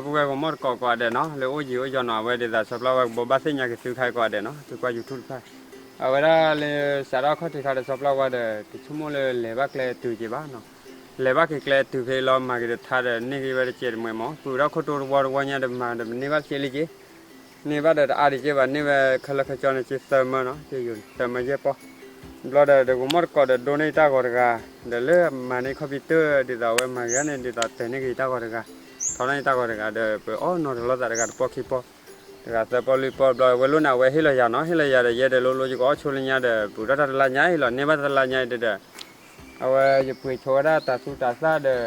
ပဝဲကမီၣ်တကိးကိးဂၤဒဲးနီၤ လၢအိၣ်ယံၤအိၣ်ယီၤနီၤ အဝဲဒ်သိးစီၤပျၢ်ဝါကဘိးဘၣ်သ့ၣ်ညါက့ၤသုခါကိးဂၤဒဲးနီၤ သုကွၢ် YouTube တဖၣ် အဝဲဒၣ်လၢ စးထီၣ်ခီၣ်ထံးခါဒီးစီၤပျၢ်ဝါဒီး တဆိကမိၣ်လၢလဲၤဘၣ်ကျဲအတုၤက့ၤဘၣ်နီၤ လဲၤဘၣ်က့ၤကျဲအတုၤဖဲလီၤ မၤက့ၤဒီးထါဒီး န့ၢ်က့ၤဝဲတစဲးတမှဲၤမး ပုၢ်ဝဲဒၣ်ခိၣ်တိတဝီတဝီညါဒီး မၤဒီးမ့ၢ်န့ၢ်ဘၣ်တစဲးလံက့ၤ န့ၢ်ဘၣ်ဒီးတအါဒံးက့ၤဘၣ် န့ၢ်ဝဲခဲလၢာ်ခဲဆ့န့ၣ် က့ၤသၢမၢနီၤ က့ၤယိၤန့ၣ် သၢမၢယဲၢ်ပီၢ် ဘျီဒီး ဒီးကမီၣ်တကိးဒီး ဒိန့ၢ်ယတၢ်ဂီၤတဂၤ ဒီးလၢမၤန့ၢ်ခီၣ်ဖံးတၢၢ် ဒ်သိးအဝဲမၤဂ့ၤန့ၣ် ဒ်သိးတဲာ်န့ၢ်က့ၤယတၢ်ဂီၤတဂၤ ထီထီၣ်န့ၢ်တၢ်ဂီၤတဂၤဒီး ပအီၣ်နီၤတလီၤသးတဂၤ တပီၢ်ခံပီၢ် တဂၤသၢပီၢ်လွံၢ်ပီၢ် ဘျီဝဲလိၣ်န့ၣ် အဝဲဟ့ၣ်လီၤယၤနီၤ ဟ့ၣ်လီၤယၤဒီး ယဲဒီးလိၤလိၤ ယကအီၣ်ဆိလၢညါဒီး ပူၤထီၣ်တၢ်တလါညါအံၤလီၤ န့ၢ်ဘၣ်တလါညါအံၤဒီး အဝဲယပှ့ၤဆိဝဲဒၣ်တၤသူတၤသၣ်ဒီး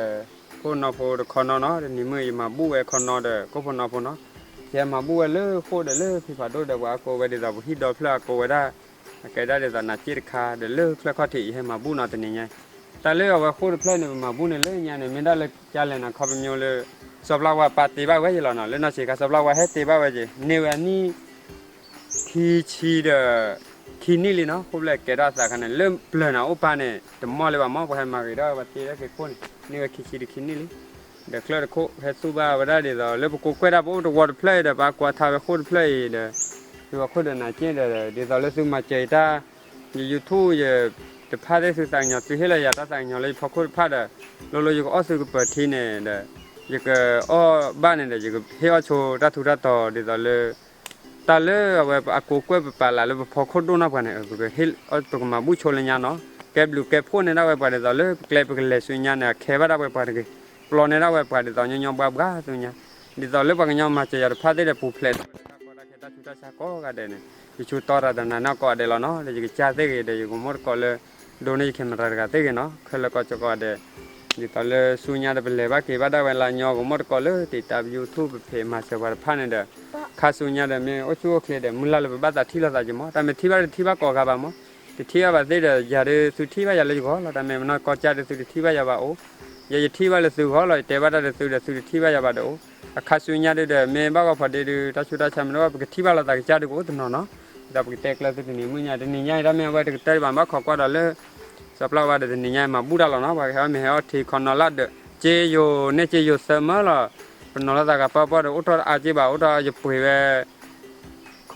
ခိၣ်နီဖိတခီနီနီၤ တနံၤမုၢ်ယမၤဘူၣ်ဝဲခီနီဒီး ကိၣ်ဖိနီဖိနီၤ ယဟဲမၤဘူၣ်ဝဲလၢဃိၣ်ဒီးလၢဖံဖးဒိၣ်ဒီး ပှၤအကိးဝဲဒ်သိးပဟံၣ်ဒီဖျၢၣ်အကိးဝဲဒၣ် အကဲဒၣ်ဒ်သိးနၤစ့ၣ်တခါ ဒီးလၢချၢၣ်ခီၣ်ထံး ယဟဲမၤဘူၣ်နီၤတနံၤညါ တၢ်လၢအဝဲဃိၣ်တဖျၢၣ်န့ၣ် ပမၤဘူၣ်န့ၣ်လၢညါန့ၣ် မ့ၢ်ဒၣ်လၢကၢ်လဲၣ်နီၤ ခီပညီလၢ စီၤပျၢ်ဝါပာ်တ့ဘၣ်ဝဲယလီၤနီၤ လၢနီၢ်ဆံးခါ စီၤပျၢ်ဝါဟဲတ့ဘၣ်ဝဲက့ၤ န့ၢ်ဝဲအနံၣ် ခံဆံဒီး ခံနံၣ်လံနီၤ ဃိၣ်ဖျၢၣ်ကဲထီၣ်အသးခါန့ၣ် လၢပျၢၤန့ၣ်အိၣ်ပၢ်န့ၣ် တမီၢ်လၢၤဘၣ်မး ပှၤဟဲမၤဂ့ၤထီၣ်ဝဲ ပှၤတ့ထီၣ်က့ၤခိၣ်န့ၣ် န့ၢ်ဝဲခံဆံဒီးခံနံၣ်လံ ဒီးချၢၣ်တခိၣ် ဟဲသူဘၣ်ဝဲဒၣ်ဒ်သိး လၢပကိးကွဲၢ်တၢ်ပအိၣ်တဝီတဖျၢၣ်အံၤဒီး ပှၤကွၢ်ထါဝဲဃိၣ်တဖျၢၣ်အံၤဒီး သုဝဲခိၣ်ဒီးနၤစ့ၣ်ဒီး ဒ်သိးလၢသုမၤစၢၤယတၢ် ယ YouTube ယတဖၣ်သ့ၣ်သုသးကညီၤ သုဟ့ၣ်လီၤယၤတၢ်သးကညီၤလၢယဖီခိၣ်တဖၣ်ဒီး လိၤလိၤယကအီၣ်သုကပၢၤထံန့ၣ်ဒီး ယကအီၣ်ဘၣ်န့ၣ်ဒီး ယကဟ့ၣ်အီၣ်ဆိတၢ်ထူးတၢ်တီၤဒ်သိးလၢ တၢ်လၢအဝဲအကိးကွဲၢ်ပပာ်လးလၢပဖီခိၣ်ဒိၣ်နီၢ်ပှၤန့ၣ် ပကမၤဘူၣ်ဆိလၢညါနီၤ ကဲဘျုးကဲဖှိၣ်န့ၢ်ဒၣ်ဝဲပှၤဒ်သိးလၢပကျဲပကလဲၤဆူညါန့ၣ် အခဲဘၣ်ဒၣ်ဝဲပှၤတဂ့ၤ ပျီန့ၢ်ဒၣ်ဝဲပှၤဒ်သိးညီညီဘှါဘှါဆူညါ ဒ်သိးလၢပှၤကညီမၤစၢၤယၤတဖၣ်သ့ၣ်ဒီး ပူၤဖျဲးဒၣ်ဝဲတၢ်ကီတၢ်ခဲတၢ်ဆူးတၢ်ဆါကိးဂၤဒဲးန့ၣ် ယဆိတီၢ်တၢ်တနၤန့ၣ်ကိးဂၤဒဲးလီၤနီၤ ဒီးယကစၢ်သ့ၣ်ဂ့ၤဒီး ယကမီၣ်တကိးလၢ ဒိန့ၢ်ယ camera တဂၤသ့ၣ်ဂ့ၤနီၤ ခဲလၢာ်ကီၢ်ကၠီကိးဂၤဒဲး ဒ်သိးလၢဆူညါဒီး ပလဲၤဘၣ်က့ၤဘၣ်ဒၣ်ဝဲလၢညီ ကမီၣ်တကိးလၢ တံာ်တာ် YouTube ပဖဲးမၤစၢၤပှၤတဖၣ်န့ၣ်ဒီး ခါဆူညါဒီး မ့ၢ်အိၣ်ဆူၣ်အိၣ်ချ့ဒီး မုၢ်လၢ်လၢပဘၣ်သးထံၣ်လိာ်သးက့ၤမး တၢ်မ့ၢ်ထံၣ်ဘၣ်တထံၣ်ဘၣ်ကိးဂၤဘၣ်မး တထံၣ်ဘၣ်ဘၣ်သ့ၣ်ဒီး ယၤဒုးသုထံၣ်ဘၣ်ယၤလၢယဂီၢ်လီၤ တၢ်မ့ၢ်မနီၢ်ကီၢ်ကၠၢ်ဒုးသုတထံၣ်ဘၣ်ယၤဘၣ်အ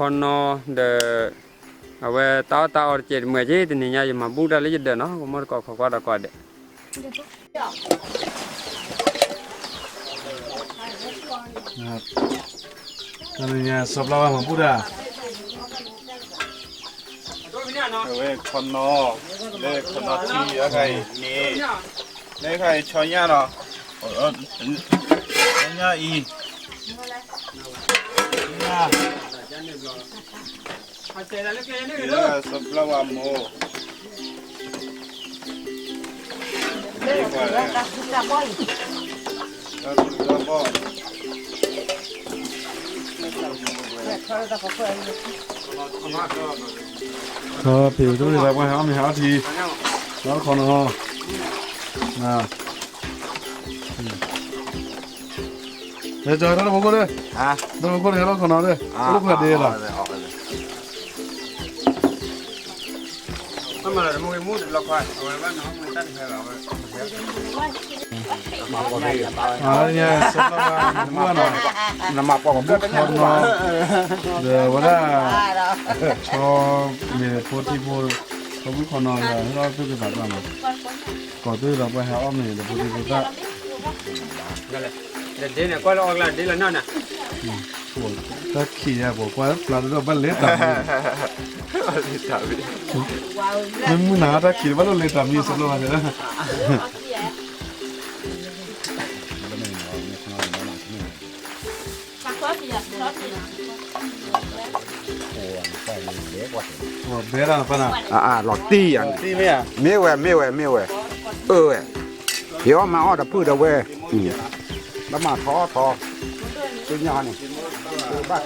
ိၣ် ယဲယထံၣ်ဘၣ်လၢသုဂီၢ်လီၤ ယတဲဘၣ်တၢ်ဒုးသုဒီး သုတထံၣ်ဘၣ်ယၤဘၣ်ဒီးအိၣ် အခါဆူညါဒုးဒီး မ့ၢ်ဘၣ်ဂီၢ်ဖီဒ့ဒုး တၢ်ဆူးတၢ်ဆါမ့ၢ်တအိၣ် ပကထံၣ်ဘၣ်လိာ်သးကစၢ်ဒုးကအိၣ်တနီၤနီၤ ဒ်သိးပကတဲကျၢၤသုတနံၤမုၢ်ညါ တနံၤညါအံၤ တၢ်မ့ၢ်အဝဲတကတၢၢ်ဒံးဘၣ် ဘၣ်ခိးကွၢ်ဒီးလၢ စီၤပျၢ်ဝါဒီး တနံၤညါအံၤမၤဘူၣ်တၢ်လီၤနီၤ ပှၤကဟဲအီၣ်မ့ၤဟဲအီၣ်ထံခီနီၤလၢဒီး စ့ယိၤန့ၢ်စ့ယိၤသၢမၢလီၤ ပနီၤလိာ်သးဂၤပၢ်ပီၢ်ဒီး အိၣ်ထီၣ်အါက့ဘၣ် အိၣ်ထီၣ်ယပှ့ၤဝဲ ခီနီၤဒီး အဝဲတၢ်အီၣ်တၢ်အီတစဲးတမှဲၤက့ တနံၤညါယမၤဘူၣ်တၢ်လၢယဒၢးနီၤ ကမီၣ်တကိးခိးကွၢ်ဒီးကိးဂၤဒဲး တနံၤညါစီၤပျၢ်ဝါမၤဘူၣ်တၢ် အဝဲခီနီၤ လၢခီနီၤထံ အခါအံၤန့ၣ် လၢခါအံၤဆီညၣ်နီၤ ဆီညၣ်အံၤ ဆီညၣ် လၢစီၤပျၢ်ဝါမိၢ် တၢ်ဘီၣ် ဖံးတရံးလၢပှၤဟဲအီၣ်မ့ၤဟဲအီၣ်ထံ လီၤခီနီၤ လဲၤကၠီတၢ်တဖိခိၣ်ဒီး တၢ်တဖိခိၣ်ဒီးဟဲလီၤခီနီၤဒီး အိၣ်လၢခိၣ်ဒ့လီၤ အါညါ စီၤပျၢ်ဝါ နမၢ်နီၤ နမၢ်ပှၤကမူၣ်ခီနီၤ ဒီးဝဲဒၣ် ဆီမ့ၤဖိထံဖိ ဖိမုၣ်ခီနီၤဒီး ဟဲလီၤသုကသးပှၢ်နီၤ ကိးသုဒီးပှၤဟဲအီၣ်မ့ၤဒီးဖိထံဖိသၣ် တၢ်ခံးယၤ ပှၤကွၢ်ပျၢ်တဒီးဘၣ်လဲၤတၢ်မံၤ မ့ၢ်မုၢ်နၤတၢ်ခံးဘၣ်လိၣ်လဲၤတၢ်မံၤ စီၤပျၢ်ဝါတဲ ဘဲဒၣ်နပၢ်နၤ လီၤတံၢ်ယၤန့ၣ် မ့ၢ်ဝဲ မ့ၢ်ဝဲ မ့ၢ်ဝဲ အၢဝဲ ဖံးအီၣ်မၤအီၣ်တဖုဒီးဝဲ ဘၣ်မၤထီထီ ဆူညါန့ၣ် ဘၣ်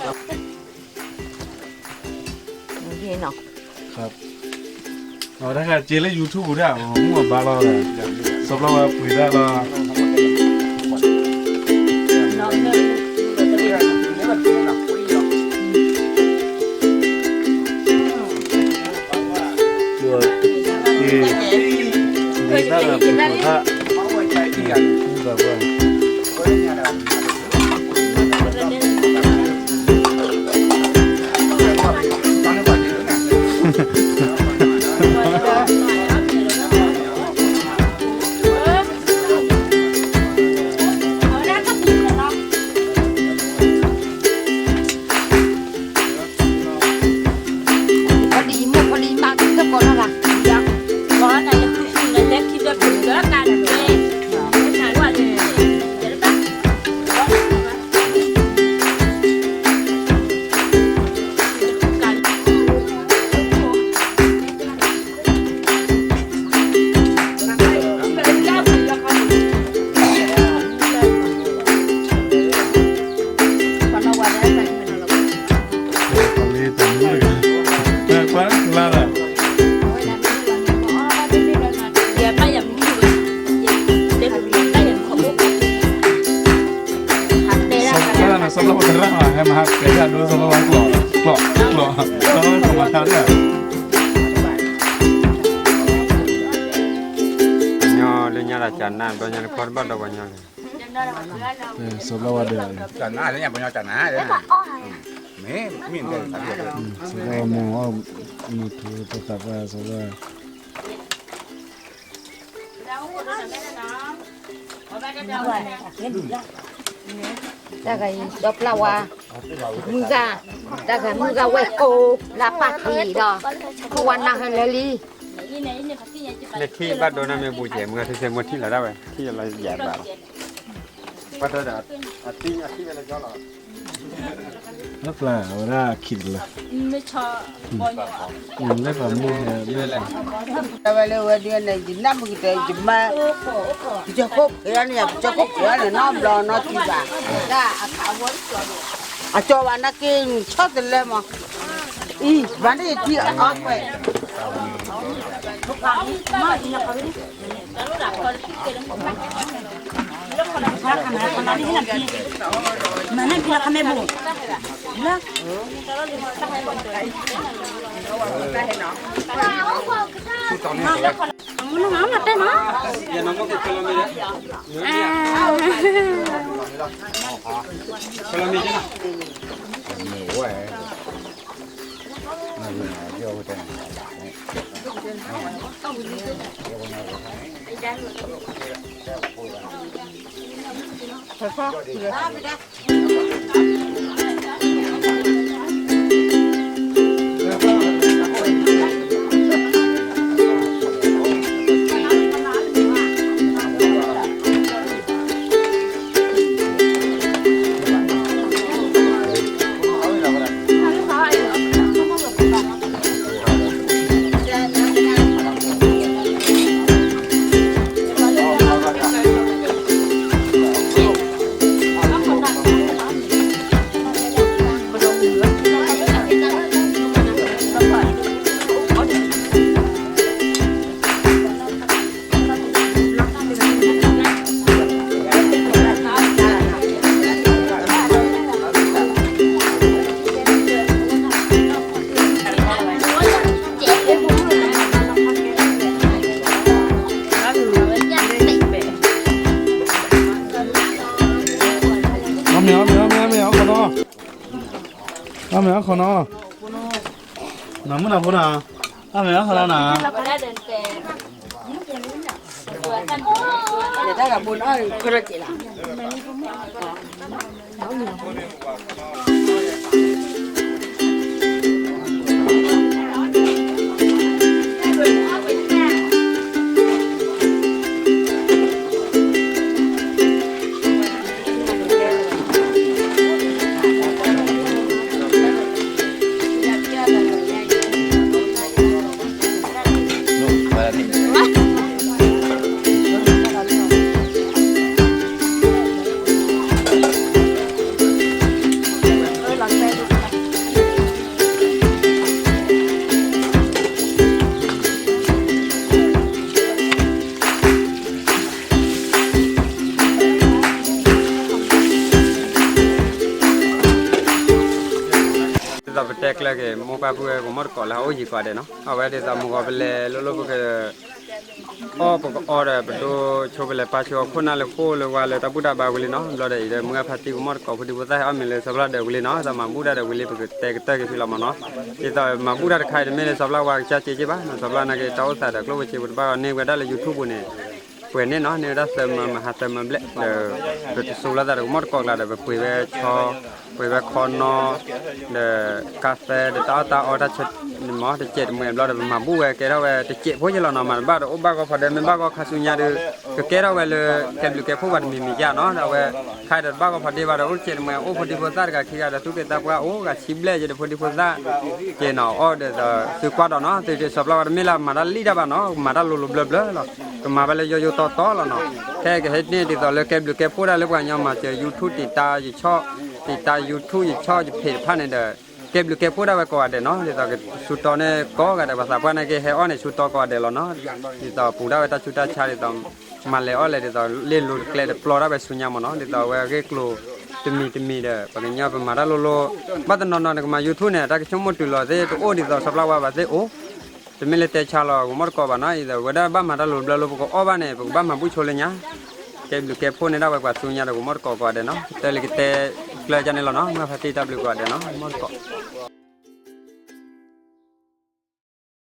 အဝဲတၢ်ခါစ့လၢ YouTube ပူၤဒၣ် မူအဘါလီၤ စီၤပျၢ်ဝါပှ့ၤတၢ်လီၤ တၢ်လီၤပှ့ၤတၢ် မူသးပှၢ် မူသးပှၢ် ကျဲၤတၢ်ဒိစီၤလီဝါကျိာ်, ကျိာ်, ကျိာ်, ကျိာ်မၤတၢ်ဒၣ်, ညီလၢညါတၢ်ကနၣ် ဘျီညါလၢခီတဘၣ်ဒီးပှၤညီလၢ စီၤလီဝါဒီး, စီၤလီဝါမ့ၢ်အီၣ် မုၢ်ထူသသးပှၢ်စီၤလီဝါ တၢ်ဂၤအံၤ ဒီပျၢ်ဝါ, မုၢ်ဂၤ, တၢ်ဂၤမုၢ်ဂၤဝဲၢ်ကိး လၢပၢ်ထံဒီး, ခိၣ်ဝါနၢ်ဟဲလၢလံ, နထံၣ်ဘၣ်ဒိနၢ်မ့ၢ်ဘူးကဲ မုၢ်ဂၤထံဆဲးမိၢ်ထံၣ်လီၤဒၣ်ဝဲ ထံၣ်လီၤယၤဘၣ်လီၤ, ပှၤဒီး, အထံၣ်ဝဲလၢကၠီလီၤ, လၢပျၢ်ဝဲဒၣ်ခံတလၢ, လၢပှၤမုၢ်ဟဲလၢပှၤ တၢ်ဝဲလၢဝဲဒ်န့ၣ် ယနၢ်မုၢ်ကတၢၢ် ယမါ, ပကၠီခိၣ်ဖျဲးန့ၣ် ပကၠီခိၣ်ဖျဲးန့ၣ် နီတဘျီနီတံၢ်ဘၣ်, အကၠီဘၣ်နာ်က့ ဆီတလဲမး, အံၤ ဘၣ်န့ၣ်ယထံၣ်အီၣ်ကွဲး အီၣ်မ့ၤ အီၣ်မ့ၤ အီၣ်မ့ၤ အီၣ်မ့ၤ အီၣ်ခိၣ်နီၤ, အီၣ်မ့ၤ အီၣ်ခိၣ်နီၤ, နမုၢ်နဖိနီၤ, အီၣ်မ့ၤ အီၣ်ခိၣ်နီၤနီၤ. ဒ်သိးပတဲကျၢၤက့ၤ မိၢ်ပၢ်ပုၢ်ဝဲၢ်ကမီၣ်တကိးလၢအအိၣ်ယံၤကိးဂၤဒဲးနီၤ, အဝဲဒ်သိးမုၢ်ဂီၤပလဲၤလိၤလိၤပက အီၣ်ပကအီဒီး ပဒိဆိပလဲၤပာ်ဆိအခိၣ်နၢ်လၢဃိလၢဝါလၢတၢ်ဘူၣ်တၢ်ဘါဝံၤလံနီၤ, ဘျီဒီးအံၤဒီးမုၢ်ဂၤဖါတံၢ်ကမီၣ်တကိး ဖိဒံဖိသၣ်ဟဲအီၣ်မ့ၤလၢစီၤပျၢ်ဒၢးဝံၤလံနီၤ, ဒ်သိးမၤဘူၣ်တၢ်ဒီးဝံၤလံ ပကတဲကတၢၢ်က့ၤဖဲလီၤမးနီၤ, ဒ်သိးမၤဘူၣ်တၢ်တခါအံၤတမ့ၢ်လၢစီၤပျၢ်ဝါကစၢ်စ့က့ဘၣ်, စီၤပျၢ်နာ်က့ တၢ်အိၣ်သးဒီးကျိၣ်ဖိစ့ဖိတဘၣ်အီၤန့ၢ်ဝဲဒၣ်လၢ YouTube ပူၤန့ၣ် ပှဲၤန့ၣ်နီၤ, န့ၢ်ဝဲဒၣ်သၢမၢမဟါသၢမၢဘျဲၣ်ဒီး ပတစိၤလီၤသးဒီးကမီၣ်တကိးကျါဒီး ပပှ့ၤဝဲဆီ ပှ့ၤဝဲခီနီ ဒီးကါသၢ ဒီးတၢ်အီၣ်တၢ်အီတၢ်ဆၢ မ့ၢ်တစဲးတမှဲၤဘျီဒီး ပမၤဘူၣ်ဝဲကဲထီၣ်ဝဲတစဲးဖိယဲလီၤနီၤ, မၤတဘၣ်ဒီးအိၣ်ဘၣ်ဂီၢ်ဖီဒဲး မ့ၢ်ဘၣ်ဂီၢ်ခါဆူညါဒီး ကကဲထီၣ်ဝဲလၢ ကဲဘျုးကဲဖှိၣ်ပှၤတမံၤမံၤယါနီၤ, ဒီးအဝဲ ခါဒီးတဘၣ်ဂီၢ်ဖီဒဲးဘၣ်ဒီး အိၣ်တစဲးတမှဲၤ အိၣ်ဖိဒံဖိသၣ်တဂၤခံဂၤဒီး သူၣ်က့သးပှၢ်အိၣ်ဂၤဆံဘျဲၣ်ယဲဒီး ဖိဒံဖိသၣ် ကဲနီၤ အီၣ်ဒီးသုကွၢ်ဒီးနီၤ, သုတစီၤပျၢ်ဝဲတမ့ၢ်လၢမၤတၢ်လံၣ်တၢ်ဘၣ်နီၤ, ကမၤတၢ်လိၤလိၤဘျၢဘျၢလီၤ, ကမၤဝဲလၢယိယိတီတီလီၤနီၤ, ခဲကဟဲန့ၣ်ဒ်သိးလၢကဲဘျုးကဲဖှိၣ်ဒၣ်လၢပှၤကညီမၤစၢၤ YouTube တံာ်တာ်ယဆီၣ် တံာ်တာ် YouTube ယဆီၣ်ယဖံးတဖၣ်န့ၣ်ဒီး ကဲဘျုးကဲဖှိၣ်ဒၣ်ဝဲကိးဂၤဒဲးနီၤ, ဒ်သိးကဆူတီန့ၣ်ကိးဂၤဒဲး ပှၤသးပှၢ်နာ်က့ဟဲအီၣ်န့ၣ် ဆူတီကိးဂၤဒဲးလီၤနီၤ, ဒ်သိးပူၤဒၣ်ဝဲတၢ်ဆူးတၢ်ဆါဒ်သိး မၤလဲၤအီၣ်လဲၤဒ်သိး လ့လိၤတကျဲတပျီဒၣ်ဝဲဆူညါမးနီၤ, ဒ်သိးအဝဲအဂ့ၢ်ကျိၤ တမံၤတမံၤဒီး ပှၤကညီပမၤတၢ်လိၤလိၤ, ဘၣ်တနီၤနီၤနကမၤ YouTube န့ၣ် တၢ်ကဆိကမိၣ်တုၤလီၤသ့ၣ် တအိၣ်ဒ်သိးစီၤပျၢ်ဝါဘၣ်သ့ၣ်အိၣ်, တမ့ၢ်လၢတဲဆါလီၤ ကမီၣ်တကိးဘၣ်နီၤ, အံၤဒီးဝဲဒၣ်ဘၣ်မၤတၢ်လိၤဘျၢလိၤ ပကအီၣ်ဘၣ်န့ၣ် ပကဘၣ်မၤဘူၣ်ဆိလၢညါ, ကဲဘျုးကဲဖှိၣ်န့ၢ်ဒၣ်ဝဲပှၤဆူညါဒီး ကမီၣ်တကိးကိးဂၤဒဲးနီၤ, ကတၢၢ်လၢကတဲကျၢၢ်ကန့ၣ်လီၤနီၤ, မုၢ်ဖါတံၢ်တၢ်ဘျုးကိးဂၤဒဲးနီၤ, ကမီၣ်တကိး